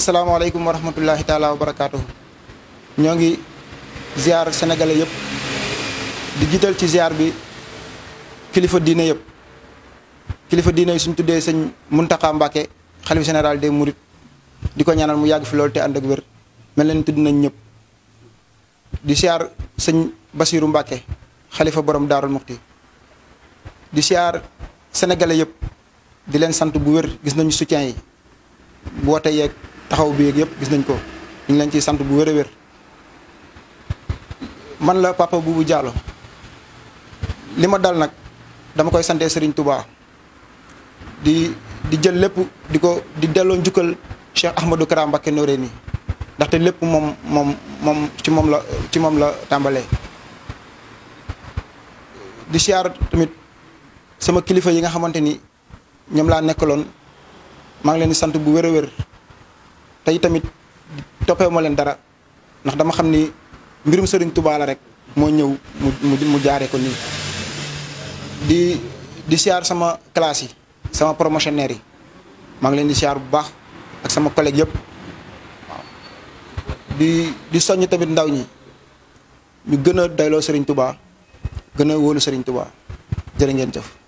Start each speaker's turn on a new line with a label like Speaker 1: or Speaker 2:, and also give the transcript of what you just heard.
Speaker 1: asalaamaaleykum wa rahmatullahi taala wa barakaatuhu. ñoo ngi ziar sénégalais yëpp di jiital ci ziar bi kilifa diine yëpp kilifa diine yi suñ tuddee sëñ Muntaxa Mbàkke xalifa général des Mourides di ko ñaanal mu yàgg fi loolu te ànd ak wér mel leen tudd nañ ñëpp di ziar sëñ Basiiru Mbàkke xalifa borom Daarul Muxti di ziar sénégalais yëpp di leen sant bu wér gis nañu soutien yi boote yeeg taxaw bi yeeg yëpp gis nañ ko ñu ngi leen ciy sant bu wér a wér man la Papa Boubou Diallo li ma dal nag dama koy sante Serigne Touba di jël lépp di delloo njukkal Cheikh Ahmadou Kara Mbacké Noreyni ndaxte lépp moom ci moom la tàmbalee. di siyaar tamit sama kilifa yi nga xamante ni ñoom laa nekkaloon maa ngi leen di sant bu wér a wér tey tamit toppee ma leen dara ndax dama xam ni mbirum Serigne Touba la rek moo ñëw mu jaaree ko nii. di siyaar sama classe yi sama promotionnaire yi maa ngi leen di siyaar bu baax ak sama collègue yëpp waaw di soññ tamit ndaw ñi ñu gën a dayloo Serigne Touba gën a wóolu Serigne Touba jërë ngeen jëf.